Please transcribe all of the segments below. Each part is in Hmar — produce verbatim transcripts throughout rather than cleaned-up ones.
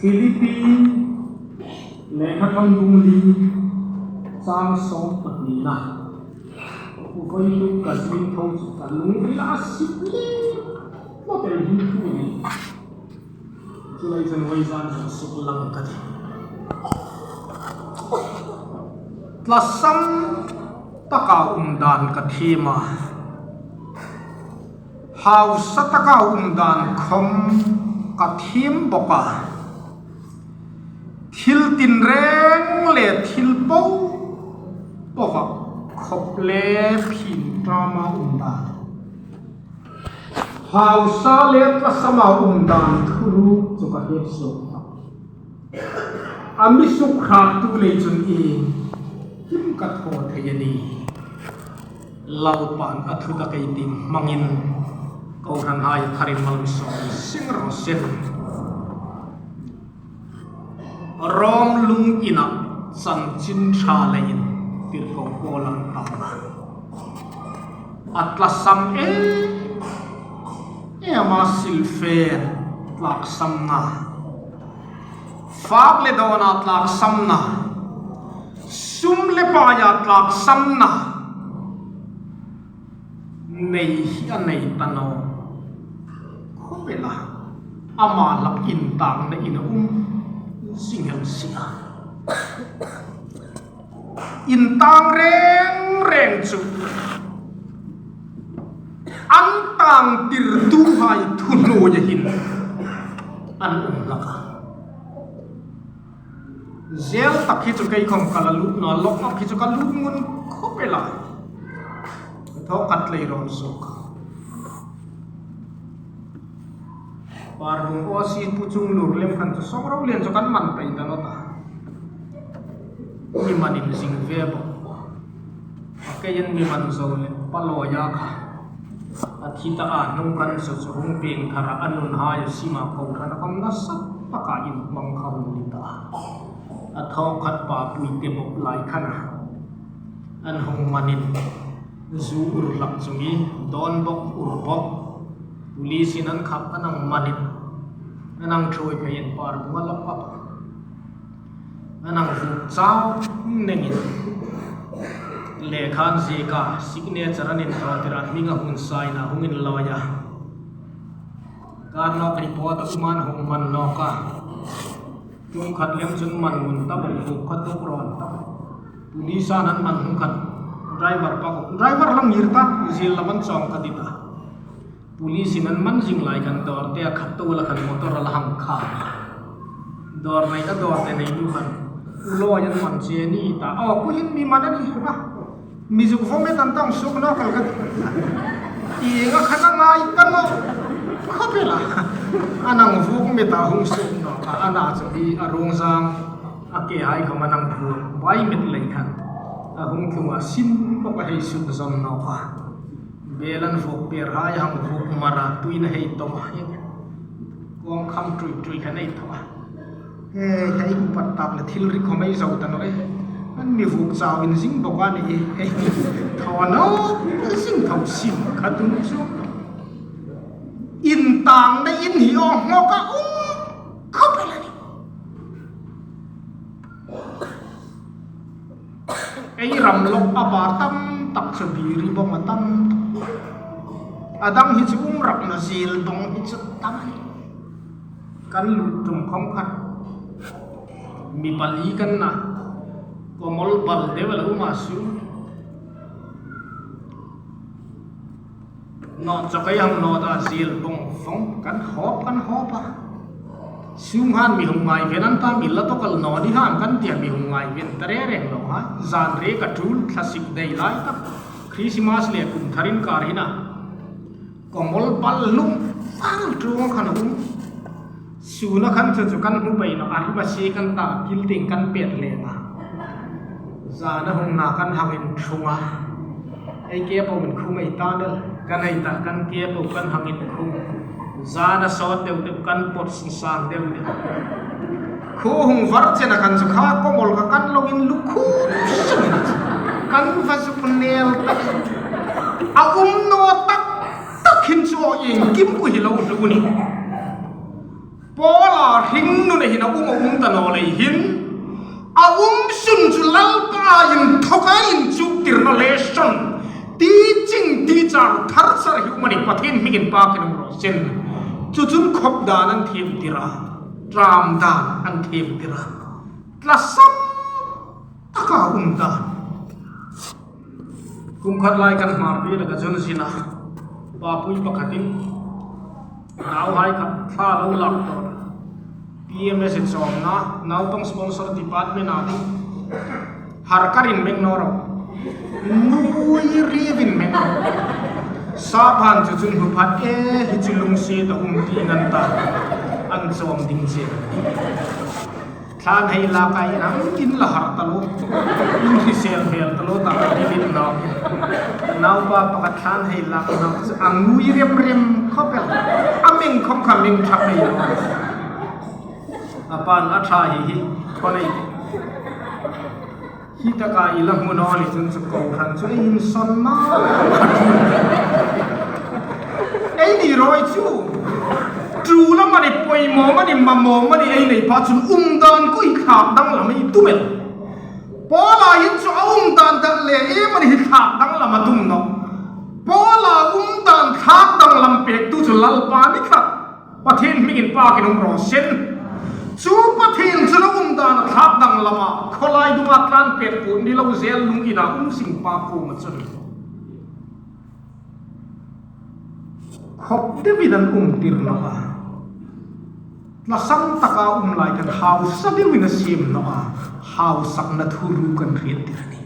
Philippi lekhathang bung li chang sawm pahnina. Pu voi tu ka zing tho chu ka lungrila a sip le. Mo tel hi tu ni. Chu lai zan voi zan zan suk lang ka ti. Tlasam taka um dan ka thiem a. Hausa taka um dan khom ka thiem bawk a. Thil tinreng le thil po po va khop le phin tama um dan. Hausa le tlasama um dan thuruk chu ka hriet suok. A mi suk hrat tu lei chun i kim ka thaw thei a ni. Lalpan a thu tak ei tiem hmangin kohranhai tharin malsawm seng raw se. Rom lung ina chanchin ṭha leiin tirko Paul an tang a. A tlasam em em a silfen tlaksamna. Fak le dawna tlaksamna. Sum le paia tlaksamna. Nei hi a nei ta naw. Khawp el a. Ama hlak intangna in a um. Sing el sing a. Intang reng reng chu. An tangtirtuhai thuhnuoia hin. An um hlak a. Zel tak hi chu kei khom ka la lut naw, lawk tak hi chu ka lut ngun khawp el a. Thaw khat lei rawn suok. Parbung O C Pu Chunglur lem khan chu sawng ro lian chu kan man pei ta naw ta. Mi man in zing ve bawk. Keiin mi man zo le, pa lawia kha. A thi ta a, hnung kan chu chu hung pieng thar a, a nunhai a sima kohran a khom nasa taka inhmang kha hung ni ta. A thaw khat pa Puitebawp lai khan a. An hung manin, zu ur hlak chungin, dawn bawk ur bawk. Police-in an khap an hang manin. An hang ṭhuoi pheiin parbung a lawk a. An hang vuk chau nengin. Lekha an ziek a, signature an inthawtir a, hming a hung sign a, hung inlawi a. Kar nawk report a um an hung man nawk a. Tum khat lem chun man ngun ta bawk, vuk khat tuk rawn ta. Police-an an man hung khan. Driver pa, driver la ngir ta, zil la man chawng ka ti ta. Police-in an man zing lai khan dawr te a khat to la khan motor a la hang kha. Dawr nei ta, dawr te nei nu khan. U lawi an man che ni ta. Aw, ku hin mi man a ni a. Mi zuk vawng met an tang suok nawk kal ka ti. Ienga khan a ngai ta naw. Khawp el a. An hang vuk met a hung suok nawk a. Ana chu hi a rung zang. A kehai khom an hang vuk. Bai met lei khan. A hung tlung a sin bawk a hei suk zon nawk a. Bel an vuk per hai hang vuk mara tuin a hei tawng a. Kawng kham ṭui ṭui khan ei thaw a. He, hei upat tak le thil ri khom ei zo ta naw e. An mi vuk chau in zing bawk a ni e. Hei, thaw naw, zing thaw sim kha tum chu. Intangna in hi aw ngawk a um khawp el a ni. Ei ram lawk a bar tam tak chu biri bawng a tam tak. A dang hi chu um rak naw, zil bawng hi chu tam a ni. Kan lut tum khom khan. Mi pali kan na. Kawmawl bal deu a la um a su. Naw chawk ei hang naw ta, zil bawng vawng kan hawp, kan hawp a. Sung han mi hung ngaiven an ta, mi la tawk el naw ni han kan tia, mi hung ngaiven ta reng reng lo ha. Zan rek a tul, thlasik dei lai tak. Christmas le kum tharin kar hi na. Kawmawl bal lum vang ṭuong khan a um. Suna khan chu chu kan hmu pei naw, a ri ba si kan ta, kil ting kan pet lem a. Zana hung na kan hang inthung a. Ei ke po min khum ei ta del, kan ei ta kan ke po kan hang inkhum. Zana sawt deu deu kan pot sang deu deu. Khu hung var chena kan chu kha kawmawl kha kan lo inlukhum sang in. Kan va zuk nel tak. A um naw tak tak hin chu iengkim khu hi lo hlu ni. Paula hringnuna hin a um a um ta naw lei hin, a um sun chu Lalpa inthoka inchuktirna lesson, teaching, teacher, thar sar hi um a nih, Pathien hmingin pakin um raw seh. Chu chun khawp dan an thiemtir a, ṭam dan an thiemtir a, tlasam taka um dan. Kum khat lai kan Hmarbiel a ka chun zin a, papui pakhatin nauhai kha thla lo lak tawn, P M S-a chawmna, naupang sponsor department-a ding, har karin meng naw ro, ngui rievin meng naw. Sap han chu chun hmu phat, e, hi chu lungsiet a um ti nan ta, an chawm ding che. Thlan hei lak a, in ang in la har ta lo, in hrisel hmel ta lo ta, a limit naw. Naupa pakhat thlan hei lak naw, a ngui rem rem khawp el, a meng khawm kha meng ṭha pei lo. A pan a ṭha hi hi, khaw nei. Hi taka i la hmu naw ni chun chu kohran chu ei insawn naw. Eini ruok chu, ṭul amanih, poimaw amanih, mamaw amanih ei nei pha chun um dan khu hi thlak danglam ei tum el. Paula hin chu a um dan tak le amanih hi thlak danglam a tum nawh. Paula um dan thlak danglam pektu chu Lalpa ni kha. Pathien hmingin pakin um raw seh. Chu Pathien chun a um dan a thlak danglam a, khawlai dunga tlan pek pun ni lo zel lung ina um zing pa kuoma chun khawp deuin an umtir naw a. Tlasam taka um lai khan hausa deuin a siem naw a, hausakna thuruk an hriettir a nih.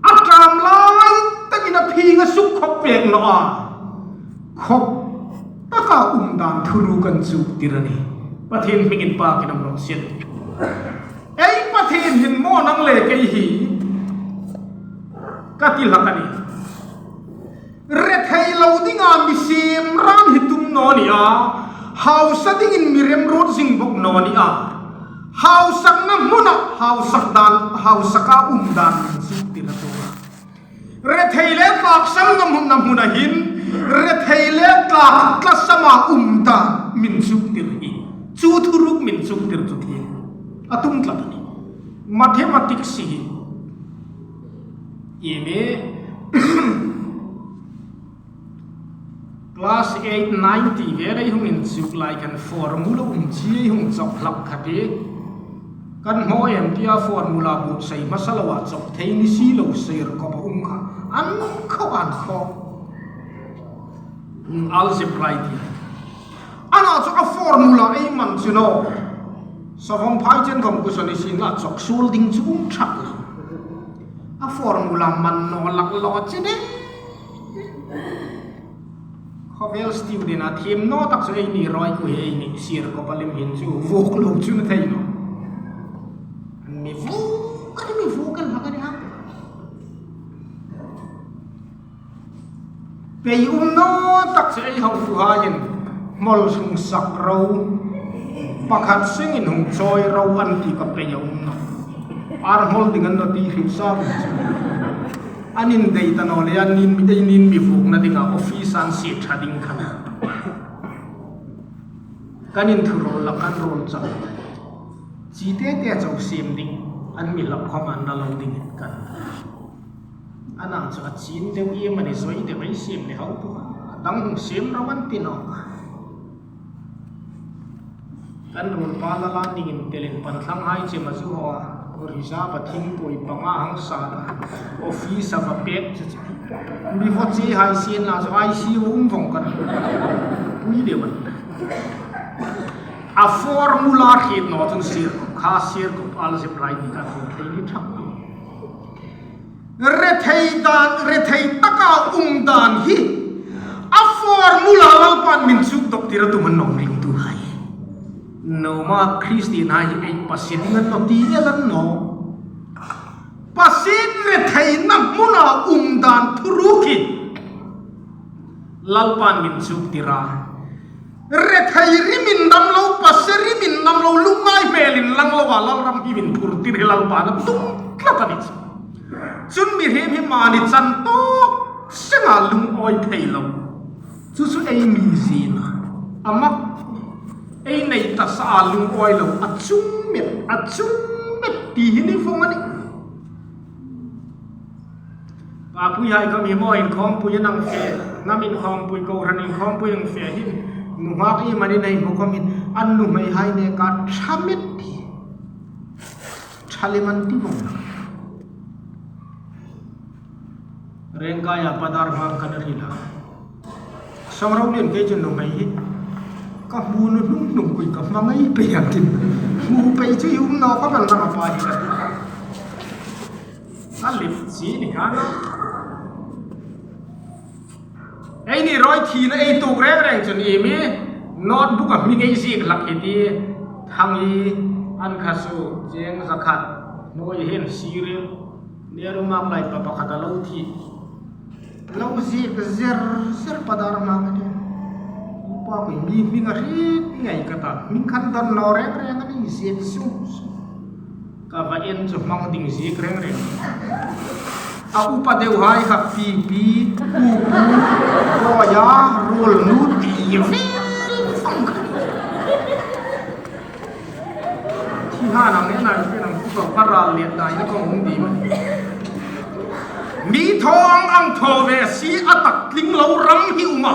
A ṭam lai takin a phing a suk khawp pek naw a, khawp taka um dan thuruk an chuktir a nih. Pathien hmingin pakin um raw seh. Ei Pathien hin maw nang le kei hi ka ti hlak a nih. Rethei lo dinga mi siem ran hi tum naw ni a, hausa dingin mi remruot zing bok naw ni a. Hausakna hmuna hausak dan, hausaka um dan min chuktir a tum a. Rethei le tlak samna hmuna hmuna hin, rethei le tlak tlasama um dan min chuktir hi. Chu thuruk min chuktir chu thiem a tum tlat a nih. Mathematics hi. Iem e, class eight, nine ti vel ei hung inchuk lai khan formula um chi ei hung chawk hlak kha ti. Kan hmaw em tia formula buotsai hmasa loa chawk thei ni si lo, sir kawpa um kha. An khawp, an khawp. Algebra ti. Ana chu a formula ei man chu naw. Savawm phai chen khawm kuso ni sien la chawk suol ding chu um ṭhak lo. A formula man naw lak lo chi de. Khawvel student-a thiem naw tak chu eini ruok khu hi eini sir kawpa lem hin chu vuok lo chu na thei naw. An mi vuok, an mi vuok an hak a ni ha. Pei um naw tak chu ei hauhai hin, hmawl hung sak ro, pakhat sengin hung chawi ro an ti kha pei a um naw. Ar hmawl ding an naw ti hrim sa vin chu. An indei ta naw le, an nin mi dei, nin mi vuokna dinga office an sie ṭha ding kha na. Kan inthuruol la kan ruol chau. Chi te te chau siem ding, an mi hlak khawm an na lo ding kan. Ana chu a chin deu iem a ni, zoi deu ei siem le hau tu. A dang hung siem ro an ti nawk. Kan ruolpa la la dingin telin pan thlang hai che ma chu haw a. Reserve a thingpui panga hang sa. Office a va pek che che. Mi vaw che hai sien la chu I C U um vong kan. Pui deu an. A formula hriet naw chun sir, kha sir ko algebra ni ka ko thei ni thak. Rethei dan, rethei taka um dan hi a formula Lalpan min chuk dawk tir a tum an nawm ringtuhai. Noma Christian hai hi ei pasie ding an naw ti el an naw. Pasie retheina hmuna um dan thuruk hi Lalpan min chuk tir a. Rethei rimin dam lo, pasie rimin dam lo, lungngai hmelin lang lo a, Lalram hi min phur tir hi Lalpan a tum tlat a ni chu. Chun mihriem hi mani chan tawk senga lungawi thei lo. Chu chu ei mi zina. A mak. Ei nei ta sa a lungawi lo, a chung met, a chung met ti hi ni vong a nih. Papuihai khom hi maw, inkhawmpui an fe, hnam inkhawmpui, kohran inkhawmpui an fe hin, nunghak iemani nei hmu khomin, an nuhmeihai neka ṭha met ti. Ṭha lem an ti vong. Rengkaia Pa Darhmang kan hril a. Sawng ro lien kei chun nuhmei hi ka hmu nu hnung hnung kui ka hmangai pei ang tin. Hmu pei chu i um naw ka bal na pa hi ka ti. A lip chi ni kha na. Eini rawi thina ei tuok reng reng chun iemi notebook-a hming ei ziek hlak hi ti. Thangi, Ankhasu, Cheng, Zakhat, Hnuoi, hin Siril, Neru mak lai pa pakhat a lo thi. Lo ziek zer zer Pa Darhmang a nih. Upa koi mi hming a hriet ngai ka ta. Hming khan don naw reng reng a nih, ziek sung sung. Ka va en chu hmang ding ziek reng reng. A upa deuhai kha Pipi, Pupu, Boia, Ruolnu ti vel fang kha. Thi ha nang en a, thi nang pu ka ral liet dai na kong hung di ma. Mi thaw ang ang thaw ve si a tak tling lo ram hi um a.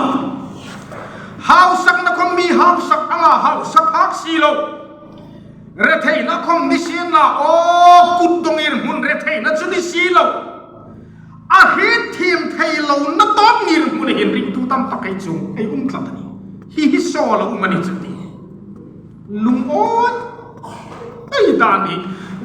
Hausakna khom mi hausak anga hausa phak si lo. Retheina khom ni sien la, aw, kut dawng inhmun retheina chu ni si lo. A hriet thiem thei lo na tawp inhmun hin ringtu tam tak ei chung ei um tlat a nih. Hi hi sawl a um a ni chu ti. Lungawi pei dan hi.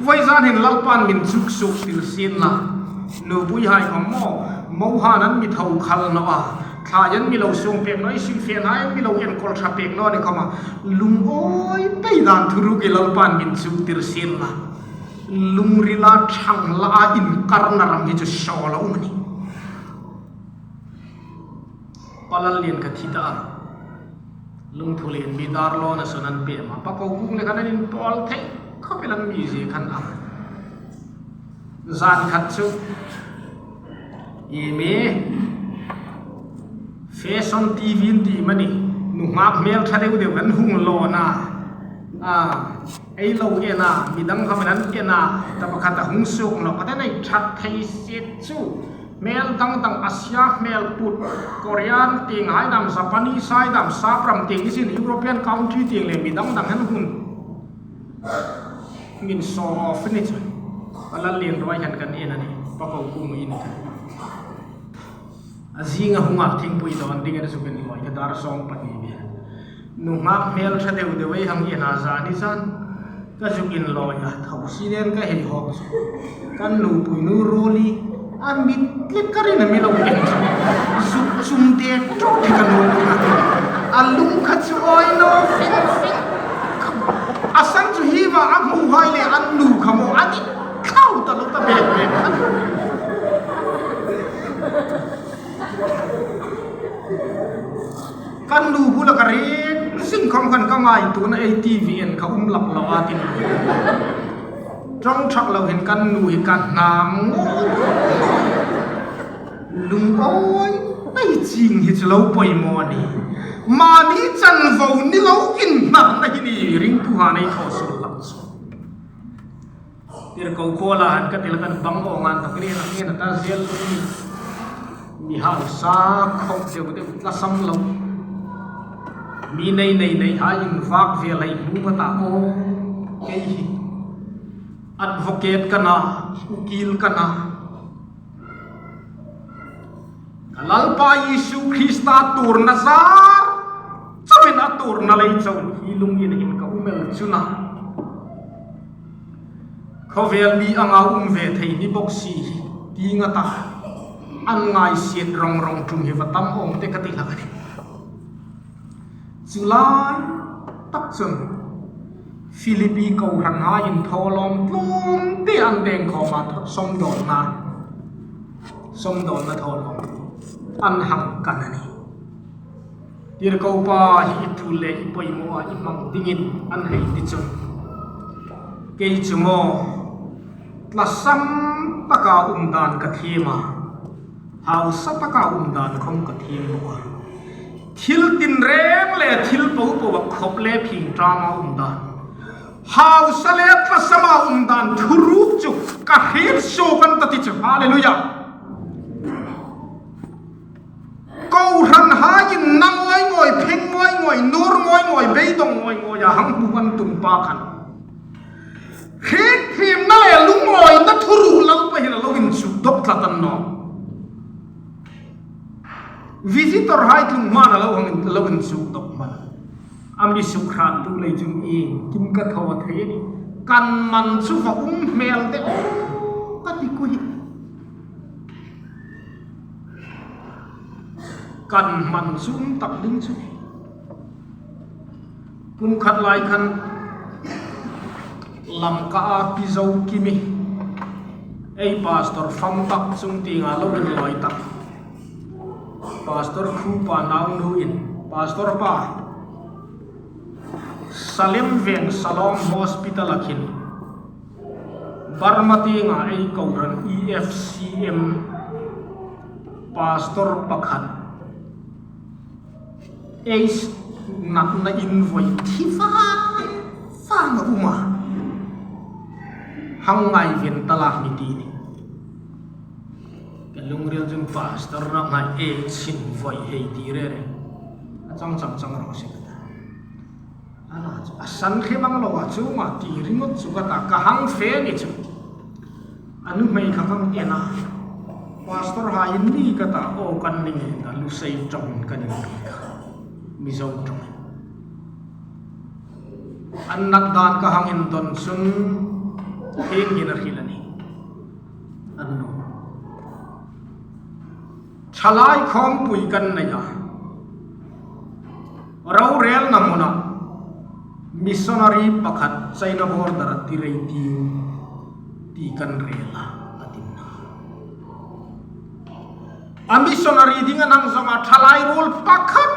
Vawizan hin Lalpan min chuk suk tir sien la. Nupuihai khom maw, mohan an mi tho khal naw a. Thlai an mi lo sung pek naw, i sin fen hai an mi lo enkawl ṭha pek naw ni khom a. Lungawi pei dan thuruk hi Lalpan min chuk tir sien la. Lungrila ṭhang la a inkarna ram hi chu sawl a um a nih. Pa Lallien kha thi ta a. Lungthu lien mi dar lo na son an pe ma. Pa Kokung le khan an inpawl thei khawp el an mi zie khan a. Zan khat chu iemi fashion T V an ti mani. Nunghak hmel ṭha deu deu an hung lawn a. A, ei lo en a, midang khawmin an en a, ta pakhat a hung suk naw, ka te nei ṭhat thei siet chu. Hmel dang dang, Asia hmel put, Korean tieng hai dam, Japanese hai dam, Sapram tieng ni sin, European country tieng le midang dang han hun. Min show off ni chu. Pa Lallien ruoi khan kan en a nih, Pa Kokung in. A zinga hunga thingpui dawn dingin a zuk inlawi ka dar sawng pahni vel. Nunghak hmel ṭha deu deu ei hang en a zani zan. Ka zuk inlawi a, tho si nen ka hei hawk chu. Kan nupuinu Roli, a mit le ka rin a mi lo en chu. Zuk chum te ṭawk hi ka nu. A lung kha chu awi naw fing fing. A san chu hi va a hmu hai le an nu kha maw a ni thlau ta lo ta bek bek. Kan nu bula ka ring zing khom khan ka ngaituona ei T V en kha um lak lo a tin. Ṭawng ṭhak lo hin kan nu hi ka hnam ngawi. Lungawi pei ching hi chu lo poimaw a nih. Mani chanvo ni lo inhnamna hi ni ringtuhai nei thaw suol hlak chu. Tirko Paula han ka ti la kan bang aw ngan tak ri na ngen ta zel lo ni. Mi hausa khawp deu deu tlasam lo. Mi nei nei nei hai invak vel hai hmu ka ta aw. Kei hi advocate ka na, ukil ka na. Ka Lalpa Isu Krista tuorna zar chauin a tuorna lei chauin hi lungin hin ka um el chun a. Khawvel mi anga um ve thei ni bawk si hi ti nga ta. An ngaisiet rong rong ṭum hi va tam awm te ka ti hlak a nih. Chu lai tak chun Philippi kohranhai in thawlawm tlawm te an deng khawm a, sawmdawnna, sawmdawnna thawlawm an hang kan a nih. Tirko Pa hi i ṭul le i poimaw a i hmang dingin an hei ti chun, kei chu maw tlasam taka um dan ka thiem a, hausa taka um dan khom ka thiem bawk a. Thil tinreng le thil popo a khop le phing ṭama um dan, hausa le tlasama um dan thuruk chu ka hriet suok a ni ta ti chu. Hallelujah. Kohranhaiin na ngoi ngoi, pheng ngoi ngoi, nur ngoi ngoi, beidong ngoi ngoi a hang hmu an tum pa khan, hriet thiemna le lungawina thuruk Lalpa hin a lo inchuk dawk tlat a ni naw. Visitor hai tlung hmain a lo hang in, lo inchuk dawk hman. A mi suk hrat tu lei chun iengkim ka thaw thei a nih. Kan man chu va um hmel de aw ka ti ku hi. Kan man chu um tak ding chu. Kum khat lai khan Lamka a Pi Zokimi, ei pastor fam tak chung tienga lo inlawi tak, Pastor Khupa naunuin, Pastor pa, Salem Veng Shalom Hospital-a khin Burma tienga ei kohran E F C M pastor pakhat AIDS natna invoi thi vang vang a um a, hang ngaiven ta la mi ti ni. Ka lungril chun pastor ram hai AIDS invoi hei ti reng reng a chang chang chang ro se ka ta. A la chu a san hre mang lo a, chunga ti ringawt chu ka ta, ka hang fe ni chu. A nuhmei kha kan en a. Pastor hai in ni ka ta, aw kan ni ngei ta, Lusei ṭawng kan inri kha. Mizo ṭawng. An nat dan ka hang indon chun hieng hin a hril a nih. An nu. Thalai khawmpui kan nei a. Rorelna hmuna missionary pakhat China border-a tirei ti, ti kan rel a, a ti a. A missionary ding a nang zawnga thalai ruol pakhat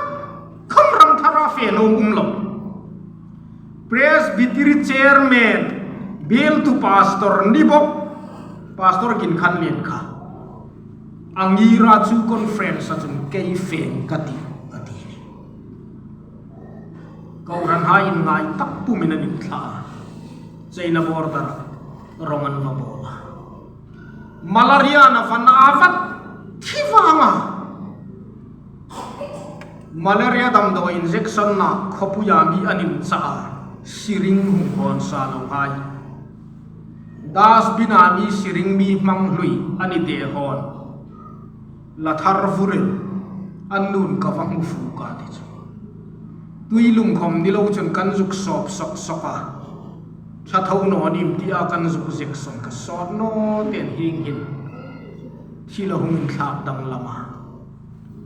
khawm ram thara fe nuom um lo. Presbytery chairman, bialtu pastor ni bawk, Pastor Ginkhanlien kha. A ngira chu conference-a chun kei fe ka tih, a ti. Kohranhai inngai tak pumin an inthla a. China border-a rawng an va bawl a. Malaria-in a va na a, a va thi vang a. Malaria damdawi injection-na khawpuia mi an inchah a, syringe hung hawn sa lo hai. Dustbin-a mi syringe mi hmang hlui a ni de hawn. La thar vurin an nun ka va hmu fuk a ti chu. Tui lung khawm ni lo chun kan zuk sawp sawk sawk a. Ṭha tho naw nim tia kan zuk zek sawn ka sawt naw ten hieng hin thil a hung inthlak danglam a.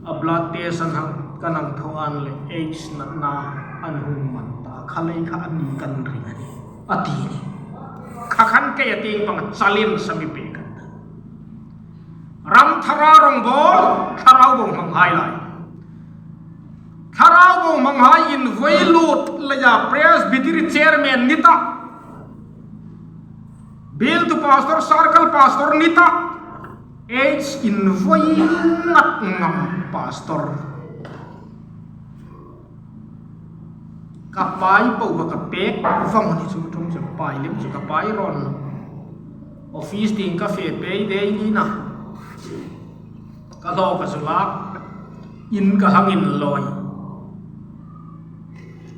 A blood test an hang, kan hang thaw an le AIDS natna an hung man ta. Kha lei kha a ni kan ring a nih, a ti ni. Kha khan kei a tieng pang a challenge-a mi pek kan ta. Ram thara rawng bawl, thlarau bohmanghai lai. Thlarau bohmanghai invoi lut leia Presbytery chairman ni ta, bialtu pastor, circle pastor ni ta, AIDS invoi ngat ngam pastor. Ka pai po ka pek vawng ni chu, ṭum chu pai lem chu ka pai rawn. Office tieng ka fe pei dei ni na. Ka hlaw ka zu lak, in ka hang inlawi.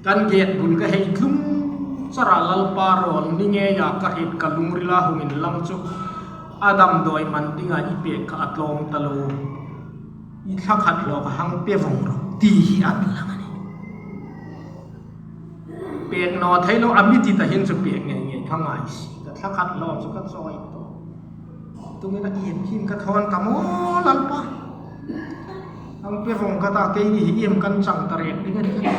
Kan gate bul ka hei tlung chara Lalpa rawl ni ngeia ka hriet ka lungrila hung inlang chu. A damdawi man dinga i pek kha a tlawm ta lo. I thla khat hlaw ka hang pe vawng rawh ti hi a lang a nih. Pek naw thei lo, a mi ti ta hin chu pek ngei ngei kha ngai si. Ka thla khat hlaw chu ka chawi tawh. Tungin a iem him ka thawn ka maw Lalpa. Hang pe vawng ka ta, keini hi iem kan chang ta rek ding a nih.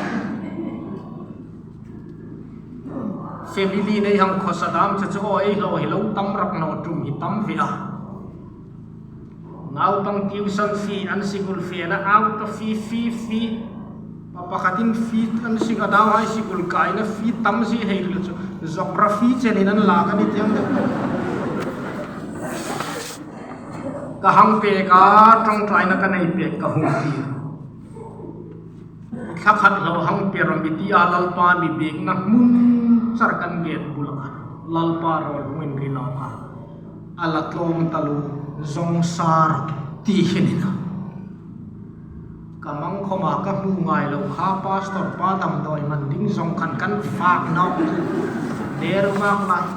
Family nei hang khawsa dam chu chu aw ei hlaw hi lo tam rak naw ṭum hi tam ve a. Naupang tuition fee an sikul fena auto fee, fee, fee. Pa pakhatin fee an sik a, dauhai sikul kaina fee tam si hei hril chu. Geography chenin an lak a ni tiang deuh. Ka hang pek a, ṭawngṭaina ka nei pek ka hung ti. Thla khat lo hang pe rawh mi tia Lalpa mi biekna hmun char kan gate bula Lalpa rawl hung inri nawk a. A la tlawm taluo, zawng sa rawh ti hi ni naw. Ka mang khawma ka hmu ngai lo kha, pastor pa damdawi man ding zawng khan kan fak nawk. Der mak lai.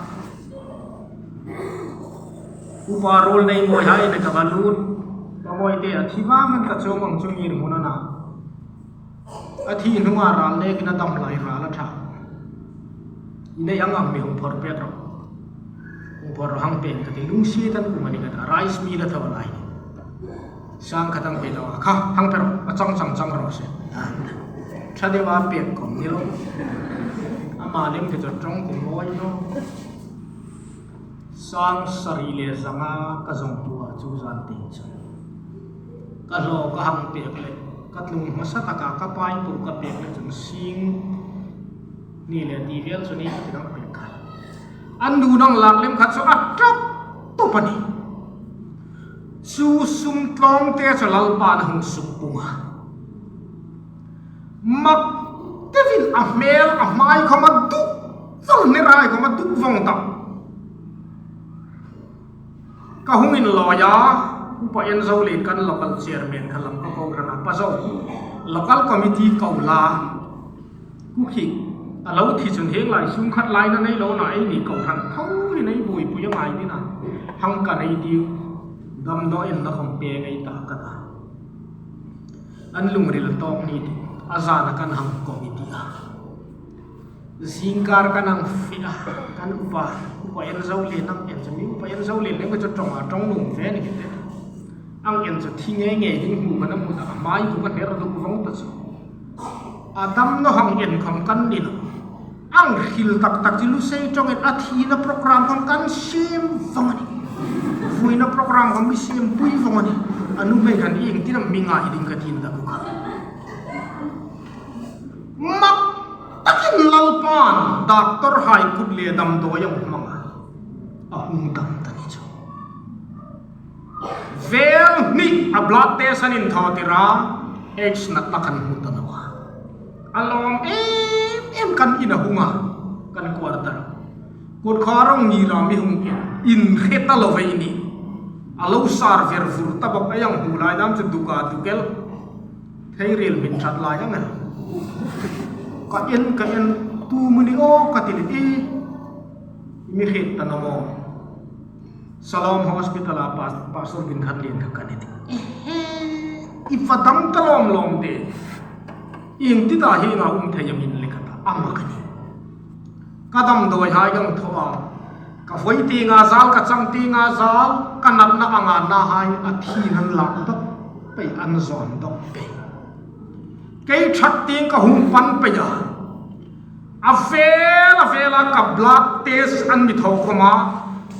Upa ruol nei mawi hai na ka va lut. Ka mawi te a thi vang an ka chuong ang chu ngirhmun a na. A thi hnunga ral nekin a dam lai ral a ṭha. I nei ang ang mi hung phawrh pek rawh. Hung phawrh rawh hang pek ka ti, lungsiet an um a ni ka ta, rice mill a thaw lai. Sang khat ang pe thaw a kha, hang pe rawh, a chang chang chang rawh se. Ṭha deu a pek khom ni lo. Ama lem ke chu ṭawng ti mawi lo. Sang sari le zanga ka zawng tua chu zan tin chu. Ka hlaw ka hang pek le, ka tlung hmasa taka ka pai tur ka pek le chun sing ni le ti vel chu ni ka ti dang pek kha. An nu nang lak lem khat chu a ṭap tup a ni. Chu sum tlawmte chu Lalpan a hung suk pung a. Mak te vin a hmel a hmai khawm a duk, zal ne rai khawm a duk vawng ta. Ka hung inlawi a, Upa Enzo le kan local chairman kha lam ka ko rana pa zo. Local committee ko la. Kuki, a lo thi chun hieng lai sum khat lai na nei lo na ei ni ko ran tho hi nei buoipui a ngai ni na. Hang ka nei diu. Damdawi inna khawm pe ngei ta ka ta. An lungril tawk ni ti, a zana kan hang committee a. Zingkar kan hang fe a, kan upa, Upa Enzo le nang en chu mi Upa Enzo le nang chu ṭawng a ṭawng nung ve ni ki te. Ang en chu thi ngei ngei ding hmu kan a hmu ta, a hmai bu kan her duk vawng ta chu. A dam naw hang en khawm kan ni lo. Ang hril tak tak chu Lusei ṭawngin a thina program khawm kan siem vawng a ni. Vuina program khawm mi siem pui vawng a ni. A nuhmei khan ieng tin am mi ngai ding ka tiin ta ku kha. Mak takin Lalpan doctor hai kut le damdawi a hmang a. A hung dam ta ni chu. Vel hni a blood test an inthaw tir a, AIDS natna khan hmu ta naw a. A lawm em em kan in a hung a, kan quarter. Kut kha rawng ni ra mi hung in, in hre ta lo vei ni. A lo sar ver vur ta bawk a, ei ang hmu lai dam chu duk a duk el. Thei ril min ṭhat lai ang el. Ka en, ka en, tu mu ni aw ka ti le e. Mi hriet ta naw maw. Salom Hospital-a pas-, pastor ding khat lien kha ka ni ti. Ehe, i va dam ta lawm lawm de. Ieng ti ta hi nga um thei am in le ka ta, ama ka ni. Ka damdawi hai kan thaw a. Ka voi ti nga zal, ka chang ti nga zal, ka natna anga na hai a thi nan lak dawk pei, an zawn dawk pei. Kei ṭhat tieng ka hung pan pei a. A vel a vela ka blood test an mi thaw khawm a,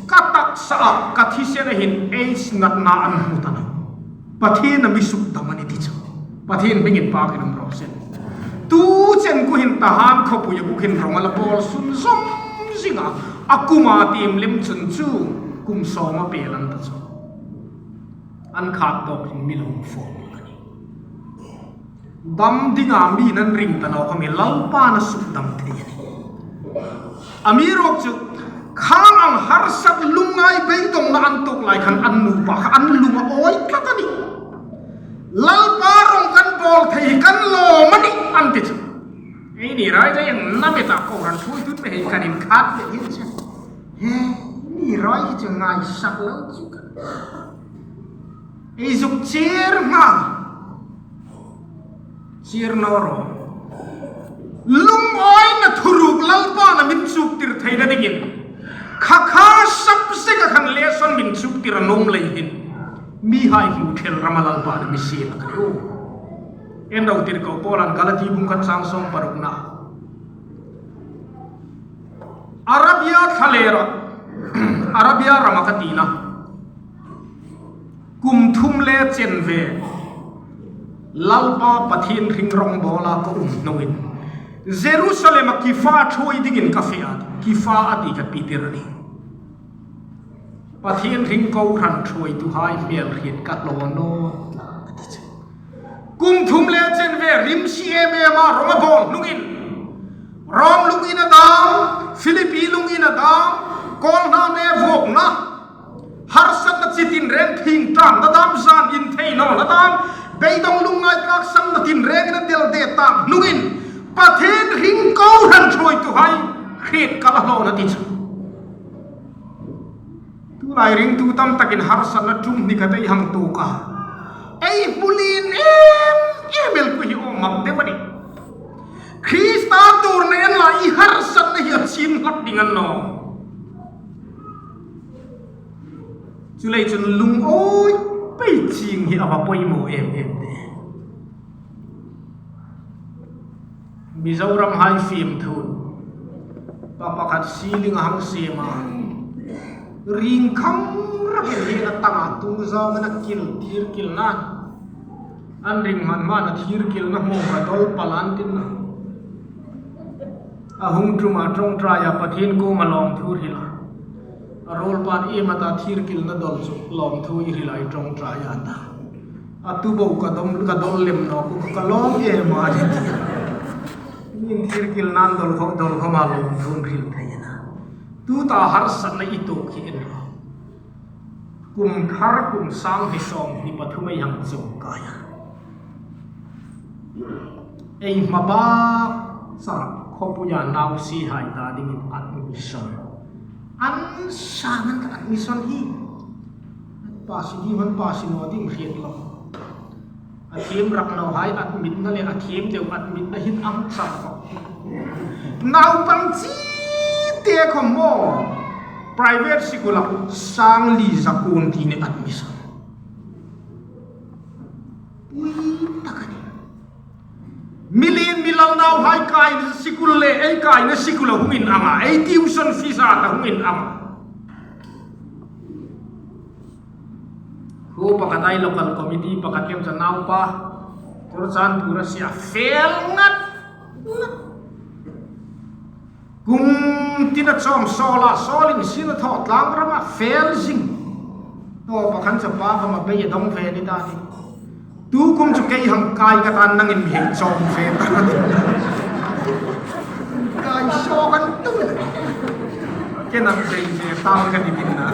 ka taksa a, ka thisena hin AIDS natna an hmu ta naw. Pathien a mi suk dam a ni ti chu. Pathien hmingin pa kin um rawh se. Tu chen ku hin ta han khawpui a ku hin rawng a la bawl sun zawm zing a. A kum a tiem lem chun chu kum sawm a pe lan ta chu. An khat tawk hin mi lo fawm a ni. Dam dinga mi nan ring ta naw khawm hi Lalpan a suk dam thei a ni. Amiruokchu khang ang harsat lungngai beidongna an tuok lai khan an nupa kha an lung a awi tlat a ni. Lalpa rawng kan bawl thei kan lawm a ni an ti chu. Ei ni rai rai ang na me ta ko ran thui tun me hei kan in khat le hin chu. He, ni rai hi chu ngaisak lo chu ka. Ei zuk chir ma. Chir naw ro. Lungawina thuruk Lalpan a min chuktir theina dingin. Kha kha sap sek a khan lesson min chuktir a nuom lei hin. Mihai hmu thel rama Lalpan a mi siem a ka ni u. En ro tir ko Paulan Galati bung khat chang sawm parukna. Arabia thlalera. Arabia rama ka tina. Kum thum le chen ve Lalpa Pathien hring rawng bawla ka um hnungin Jerusalem-a kifa thuoi dingin ka fe a, kifa a ti ka pi tir a ni. Pathien hring kohran thuoituhai hmel hriet ka hlaw naw tlat a ti chu. Kum thum le chen ve rim si em em a rawng a bawl hnungin, Rom lungin a dam, Philippi lungin a dam, Kawlhnam le vuokna, harsatna chi tinreng, phingṭamna dam, zan intheinawna dam, beidong lungngai tlaksamna tinrengin a del de tak hnungin, Pathien hring kohran ṭhuoituhai hriet kal a hlawna ti chu. Tulai ringtu tam takin harsatna tum hni khat ei hang tuok a, ei hmu lien em em el ku hi awm mak deu a nih. Krista tuorna en la, i harsatna hi a chim hlak ding a ni naw. Chuleiin chun lungawi pei ching hi a va poimaw em em de. Mizoram hai fimthu pa pakhat ceiling a hang siem a, ring kham rakin hi a tang a, tung zawng a kil, thir kilna. An ring hman hman a, thir kilna hmu ka dol pal an tin a. A hung ṭum a, ṭawngṭai a, Pathien kuoma lawmthu hril a. A ruol pan, "Iem a ta thir kilna dol chu lawmthu i hril a i ṭawngṭai a?" a ta. "A tu bo ka dol, ka dol lem nawk, ka lawm em a," a ti. Min thir kilna dol khawm, dol khawma lawmthu hril thei a na. Tuta harsatna i tuok hi en rawh. Kum thar kum sang hni sawmhni pathum ei hang chuong kai a. Ei hma bak chara khawpuia nausiehai ta dingin admission. An sang an ta admission hi. An pass ding, an pass naw ding hriet lo. A thiem rak nawhai admitna le a thiem deu admitna hin ang char khawp. Naupang chite khawm maw, private school-a sang li zakuon ti ni admission. Pui tak a nih. Milien milal nauhai kaina school le ei kaina school-a hung inang a, ei tuition fees-a ta hung inang a. Khuo pakhat ai local committee pakhat kem cha naupa, Churachandpur-a sie a, fel ngat ngat. Kum tina chawm sawl a, sawl in sin a thaw, tlang rama fel zing. Tawpa khan chu pa khawma bei a dong ve ni ta ni. Tu kum chu kei hang kai ka ta, nangin mi hei chawm ve ta ni. Kai saw kan tu. Kei nang bei ve ta ka ni din na.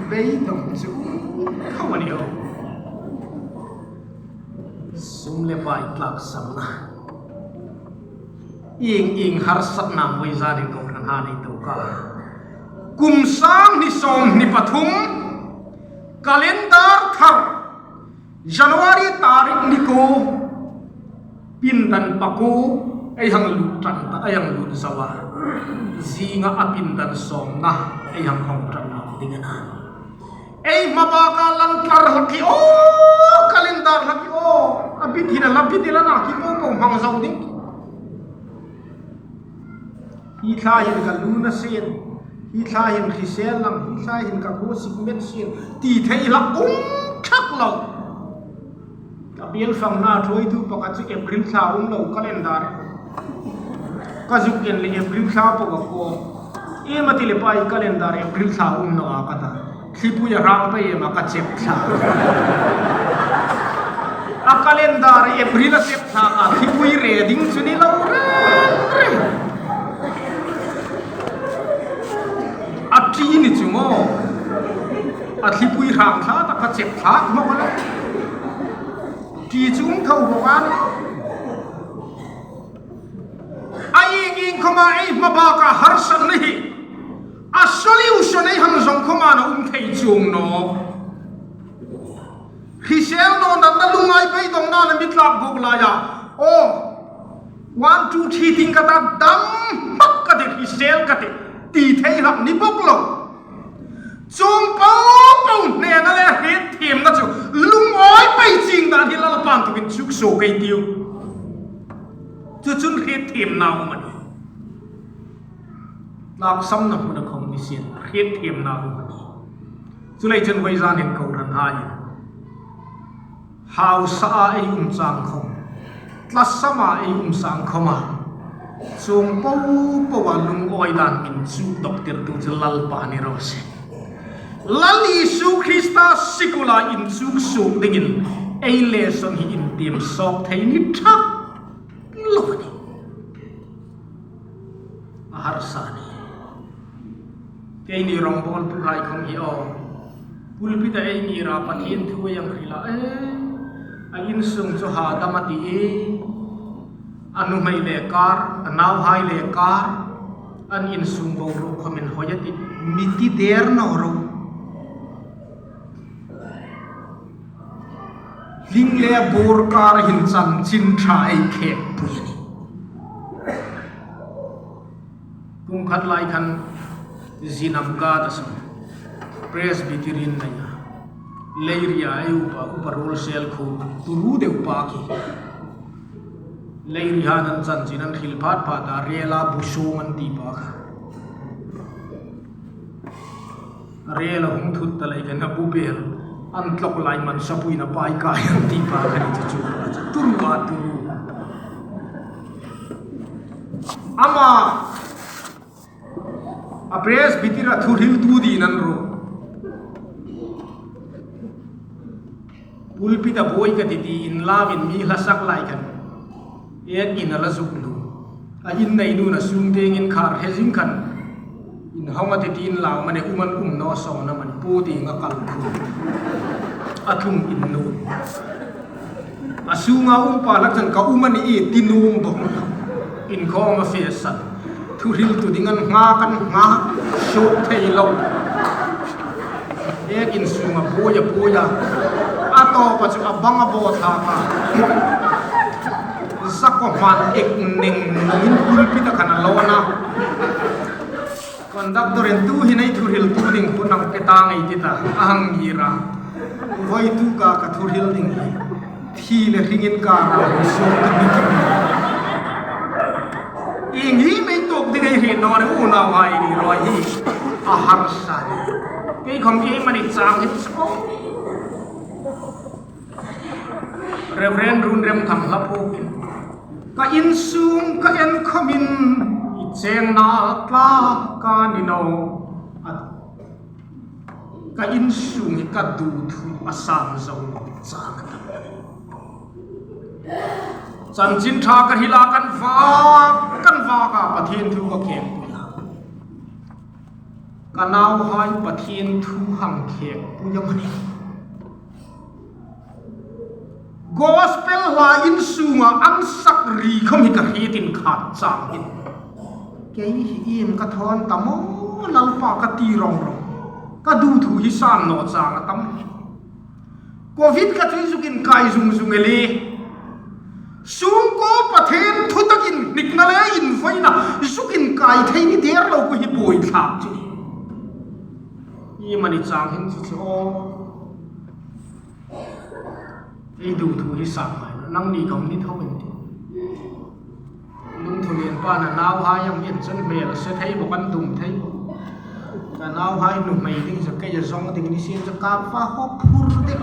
Beidong chu khawm a ni o. Sum le pai tlaksamna. Ieng ieng harsatna voi zanin kohran hai nei tuok a. Kum sang hni sawmhni pathum, calendar thar, January tarik ni kuo, pindan pakuo ei hang lut ṭan ta, ei hang lut zo a. Zinga a pindan sawmnga ei hang hawng ṭan nawk ding a na. Ei hma baka lan tlar hlak hi aw, calendar hlak hi aw. A bit hi la, bit hi la na, ki po po hmang zo ding. Hi thla hin ka lu na sien, hi thla hin hrisel lang, hi thla hin ka khuo sik met sien ti thei hlak um ṭhak lo. Ka biel fangna ṭhuoitu pakhat chu April thla um lo calendar. Ka zuk en le April thla po ka ko. Iem a ti le pai calendar April thla um naw a ka ta. Thlipui a rang pei em a ka chep thla. A calendar April a chep thla a, thlipui re ding chu ni lo reng reng. A ṭi ni chu maw. A thlipui rang thla ta ka chep thla maw ka la. Ṭi chu um tho bawk a. A ieng ieng khawma ei hma baka harsatna hi a solution ei hang zawng khawma a um thei chuong nawk. Hrisel naw, natna, lungngai, beidongna le mi tlak buk laia, aw, one, two, three ding ka ta, dam hmak ka ti, hrisel ka ti, ti thei hlak ni bawk lo. Chuong po po hnena le hrietthiemna chu lungawi pei ching dan hi Lalpan tukin chuk suok ei tiu. Chu chun hrietthiemna um a nih. Tlaksamna hmuna khawm ni sien, hrietthiemna um a nih. Chuleiin chun voi zanin kohran hai, hausaa ei um chang khawm, tlasama ei um chang khawma, chuong po poa lungawi dan inchuk dawk tirtu chu Lalpa ni raw se. Lal Isu Krista sikula inchuk suok dingin Ei lesson hi intiem sawk thei ni ṭha lo a nih. A harsa a nih. Keini rongbawltuhai khawm hi aw, pulpit-a ei ngir a, Pathien thu ei hang hril a, e, a insung chu hadam a ti e. A nuhmei le kar, a nauhai le kar, an insung boruok khawmin hawi a ti, mi ti der naw ro. Hling le bawr kar hin chanchin ṭha ei khêkpui a nih. Kum khat lai khan Zinam Gata saw Presbyterian nei a, Leiria ei upa, upa ruol sel khu, turu deu pa khi. Leirihan an chanchin an hril phat phat a, rela bu sung an ti pa kha. Rela hung thut ta lei khan a bu bel an tlawk lai man sapuina pai kai an ti pa kha ni chu chu. Turu a turu. Ama a Presbytery-a thuhriltu dingin an ru. Pulpit-a buoi ka ti ti inlawmin mi hla sak lai khan, ek in a la zuk lu. A in nei nun a sung tieng inkhar hre zing khan, in hawng a ti ti inlaw mani um an um naw sawna mani pu ti nga kal khu. A tlung in nun. A sunga um pa hlak chun ka um a nih ti nuom bawk. Inkhawm a fe san. Thuhriltu ding an nghak an nghak, suok thei lo. Ek in sunga buoi a buoi a. A tawpa chu a bang a baw thlak a. Zako hman ek neng nengin pulpit-a khan a lawn a. Conductor-in tu hin ei thuhriltu ding hun hang pe ta ngei ti ta, a hang ngir a. Voi tu ka ka thuhril ding hi. Thi le hringin ka ra hung suok ka ni ti. Ieng hi mei tuok ding ei hriet naw ni unauhai ni rawi hi. A harsa ni. Kei khawm iemani chang hi chu. Reverend Runrem Thang hla phuok in, ka insung ka en khawmin i chengna tlak a ni naw. A, ka insung hi ka duthua san zo chang a tam. Chanchin ṭha ka hril a, kan vak, kan vak a, Pathien thu ka khêkpui a. Ka nauhai Pathien thu hang khêkpui am a nih. Gospel hla insunga an sak ri khawm hi ka hriet inkhar chang hin. Kei hi iem ka thawn ta maw, Lalpa ka ti rawng rawng. Ka duthua hi san naw chang a tam. Covid kha chu zuk inkai zung zung el ie. Sungkuo Pathien thu takin hnikna le invaina zuk inkai thei ni der lo khu hi buoi thlak chu. Iemani chang hin chu chu aw. Ei duthua hi san ngai naw, nangni khawm ni tho in ti. Lungthulien pa'n a nauhai hang en chun hmel se thei bawk, an dum thei bawk. Ka nauhai nuhmei ding chu kei a zawng ding ni sien chu ka va haw phur ding.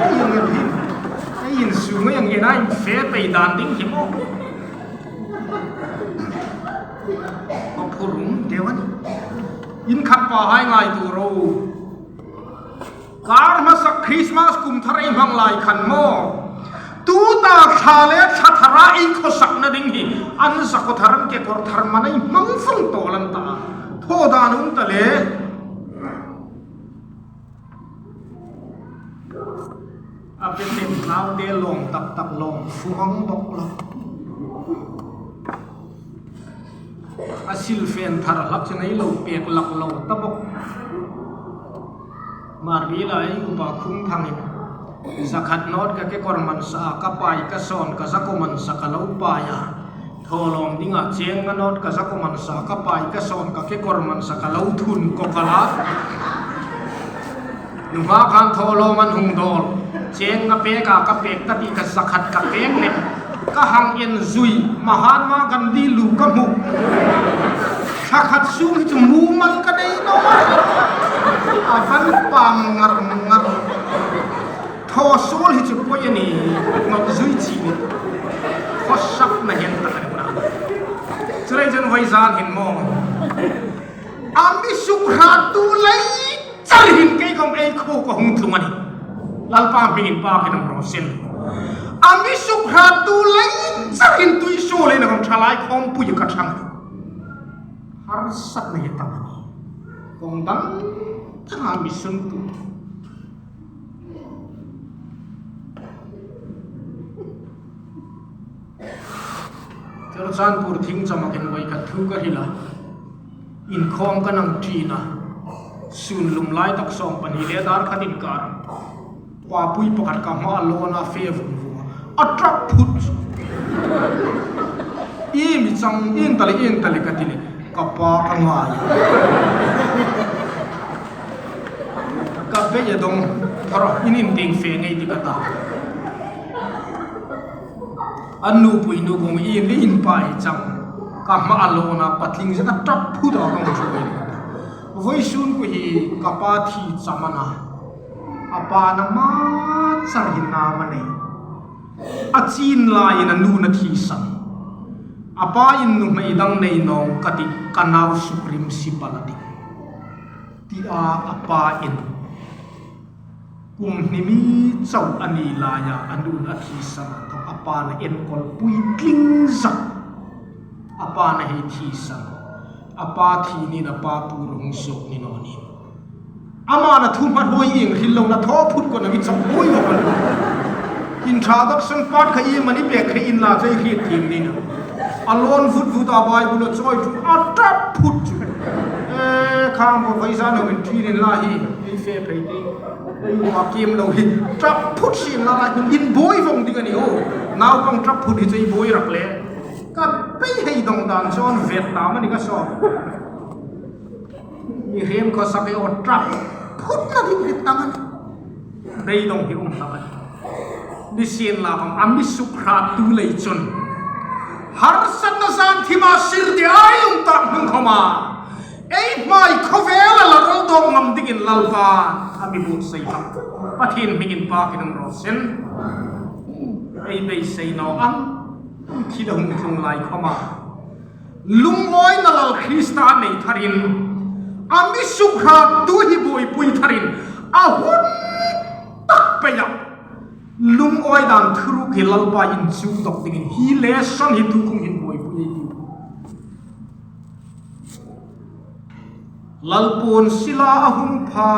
Ei hang en hi. Ei insung ei hang en a infe pei dan ding hi maw. Haw phur um deu a nih. Inkhat pahai ngaituo ro. Kar hmasa Christmas kum thar ei hmang lai khan maw, tuta thla le thla thara ei khawsakna ding hi an zakawr thar, an kekawr thar man ei hmang fung tawl an ta. Thaw dan um ta le. A pe tlem tlaute lawm tak tak lawm fu hang bawk lo. A silfen thar hlak chu nei lo pek lak lo ta bawk. Hmarbiela ei upa Khumthangin, zakhat nawt ka kekawr man sa a, ka pai ka sawn ka zakawr man sa ka lo pai a. Thawlawm dinga cheng nga nawt ka zakawr man sa, ka pai ka sawn ka kekawr man sa ka lo thun kawk a la. Nunghak khan thawlawm an hung dawl. Cheng nga pek a, ka pek ta ti ka zakhat ka pek lem. Ka hang en zui, Mahatma Gandhi lu ka hmu. Thla khat sung hi chu mumal ka nei naw. A van pam ngar ngar. Thaw suol hi chu poi a ni, nawk zui chi ni. Khawsakna hen tak a ni na. Chuleiin vawisun hin maw, a mi suk hrattu lei char hin kei khawm ei khuo ka hung tlung a nih. Lalpa hmingin pâkin um raw seh. A mi suk hrattu lei charin tuisuol le na khawm thalai khawmpui ka ṭhang. Harsatna hi tam a nih. Kawng dang dang a mi suntu. Churachandpur thing chama kan voi ka thu ka hril a. Inkhawm ka nang ṭin a. Sun lum lai tak sawm pahni le dar khat inkar. Papui pakhat ka hma a lawn a fe vung vung a. A ṭap phut. Ieng mi chang, ieng ta le, ieng ta le ka ti le. Ka pa ka ngai. Ka beidong. Thara, in in ding fe ngei ti ka ta. A nupui nu kawng ieng le in pa hi chang. Ka hma a lawn a, patling zet a ṭap phut a kawng chu. Vawisun khu hi ka pa thi cham a na. A pa na ma char hin nau a nei. A chin laiin a nu'n a thisan. A pain nuhmei dang nei naw ning ka ti, ka nau suk rim si pal a ti. Ti a, a pain. Kum hni mi chau a ni laia a nu'n a thisan a, a pa'n a enkawl puitling zak. A pa'n a hei thisan. A pa thi ni a, a pa pu ruong suok ni naw nih. Ama'n a thu hmahruoi ieng hril lo na thaw phut kawng a mi chau buoi lo. Introduction part kha iemani pek kha inla chei hriet thiem ni naw. A lawn vut vut a Bible a chawi chu a ṭap phut chu. E, khang bo vai zan ho min ṭin inla hi. Ei fe phei ti. Ei u a kim lo hi. Ṭap phut si inla la in buoi vong ding a nih o. Naupang ṭap phut hi chei buoi rak le. Ka beidong dan chun vet ta mani ka sawm. Mihriem khawsak ei o ṭap phut na ding rit ta mani. Beidong hi um hlak a nih. Nisienlakhawm a mi suk hrattu lei chun. Harsatna zan thima sir ti ei um tak hnung khawma. Ei hmai khawvela la rawl dawk ngam dingin Lalpa a mi buotsai hlak. Pathien hmingin pâkin um raw seh. Ei beisei naw ang. Thil a hung tlung lai khawma. Lungawina Lal Krista nei tharin, a mi suk hrattu hi buoipui tharin, a hun tak peia. Lungawi dan thuruk hi Lalpa inchuk dawk dingin hi lesson hi tukum hin buoipui ei tiu. Lal puon sila a hung pha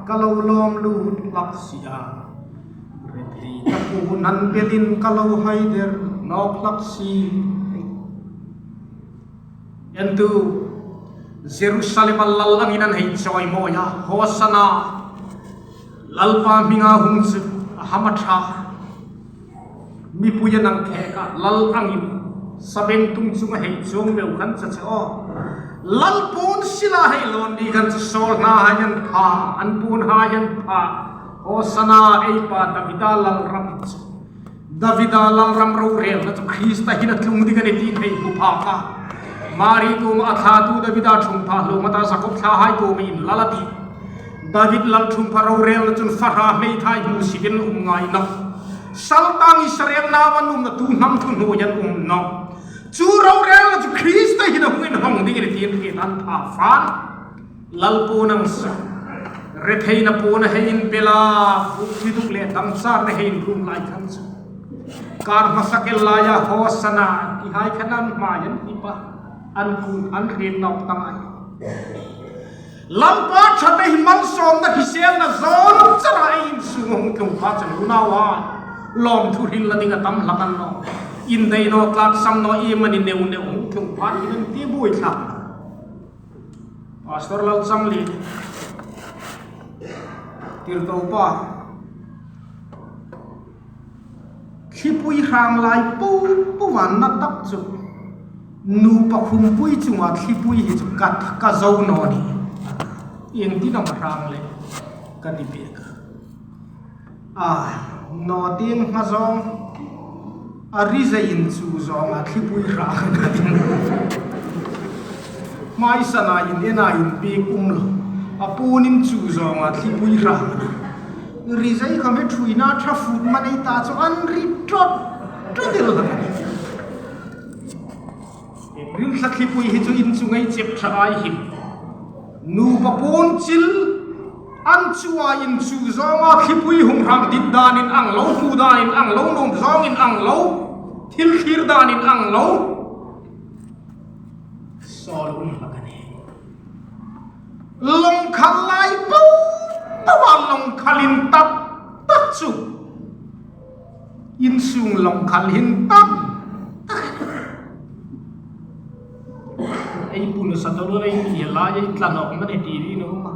ka lo lawm lut hlak si a. Retheina puon an belin ka lo haider nawk hlak si. Entu Jerusalem-a lal angin an hei chawimawi a, Hosanna, Lalpa hminga hung chu a hama ṭha. Mipui a nang khek a, lal angin sabengtung chunga hei chuong meu khan chu chu aw. Lal puon sila hei lawn ni khan chu sawl hnahai an pha, an puonhai an pha. Hosanna, ei pa Davida lal ram chu. Davida lal ram rorelna chu Krista hin a tlung ding a nih tiin hei hmu phak a. Mari kuoma a thlatu Davida ṭhungpha hlawm a ta, Jakob thlahai kuoma inlal a tih. David lal ṭhungpha rorelna chun fahra hmeithai hmusit in um ngai nawh. Saltang Israel nauin an umna tu hnam thuhnuoiin an um nawh. Chu rorelna chu Krista hin a hung inhawng ding a nih tiin hriet an pha fan. Lal puon ang sa. Retheina puon a hei inbel a, buk mi duk le dam char na hei inrum lai khan chu. Kar hmasa kel laia Hosanna, tihai khan an hmai an hip a, an kun an hriet nawk ta ngai. Lalpa ṭhate hi malsawmna hriselna zawng chara ei insung hung tlung pha chun unauhai. Lawmthu hril la ding a tam hlak a ni nawh. Indei naw, tlaksam naw, iemani neu neu hung tlung pha hin an ti buoi hlak. Pastor Lalchangli. Tirko pa. Thlipui hrang lai po po an na tak chu. Nupa khumpui chunga thlipui hi chu ka, ka zo naw nih. Ieng tin am a hrang le ka ti pek a. A, naw tieng hma zawng. A rizei in chu zawnga thlipui hrang a na ding. Hmaisana in ena inpek um lo. A puon in chu zawnga thlipui hrang a na. Rizei khawm hi ṭhuoina ṭha fut ma nei ta chu an ri ṭawt ṭawt el hlak a nih. Rilthla thlipui hi chu in chu ngei chep ṭha ei him. Nupa puon chil An chu a inchu zawnga thlipui hung hrang dit danin ang lo, hmu danin ang lo, nuom zawngin ang lo, thil thlir danin ang lo. Sawl um hlak a nih. Lawng khal lai po po a lawng khal intak tak chu. Insung lawng khal intak tak. Ei pun sa to lo ei mi la ei tla nawk man ei ti ni no ma.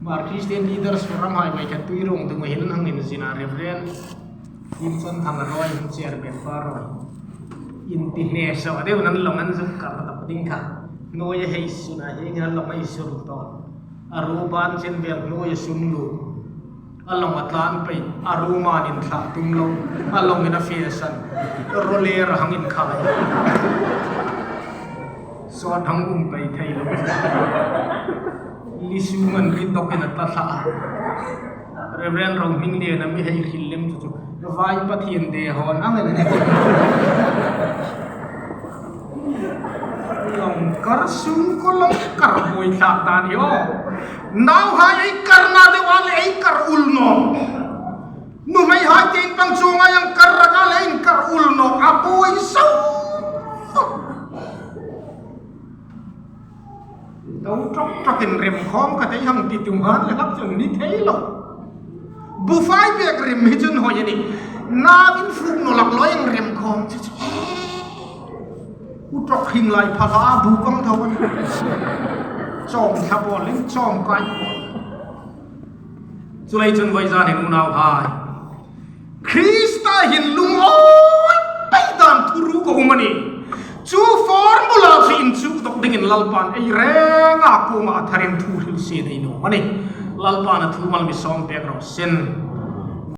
Mar Christian Leaders Forum hai mai khat tui rong dung hin hang inzin a, Reverend Himson Thangaroi, chairman pa roi. Inti hne so deu nan lawng an zuk kar ta ding kha. Hnuoia hei sun a, hieng hin lawng ei sur to. A ru ban chen vel hnuoia sun lu. A lawng a tlan pei, a ru man in thla tum lo. A lawng in a fe san. Ro le ra hang in khai. Sawt hang um pei thei lo. Li su man ri tok in a tla thla. Reverend Rohming le na mi hei hril lem chu chu. Vai Pathien de hon ang en. Lawng kar sung ko lawng kar boi thlak dan hi o. Nauhai ei kar na de wal ei kar ul nawk. Nuhmeihai tin pang chunga ang kar ra ka le in kar ul nawk a boi so. To ṭawk ṭawk in rem khawm ka tei hang ti tum han le hlak chun ni thei lo. Bufai bek rem hi chun hoi a nih. Nau in fuk naw lak lo ang rem khawm chu chu. U ṭawk hring lai pha hla bu kang tho a nih. Chawm thla bawl in chawm kai. Chu lai chun voi zan hin unauhai. Krista hin lungawi pei dan thuru ko um a nih. Chu formula chu inchuk dawk dingin Lalpan ei renga kuoma a tharin thu hril si nei nuom a nih. Lalpan a thu mal mi sawm pek raw seh.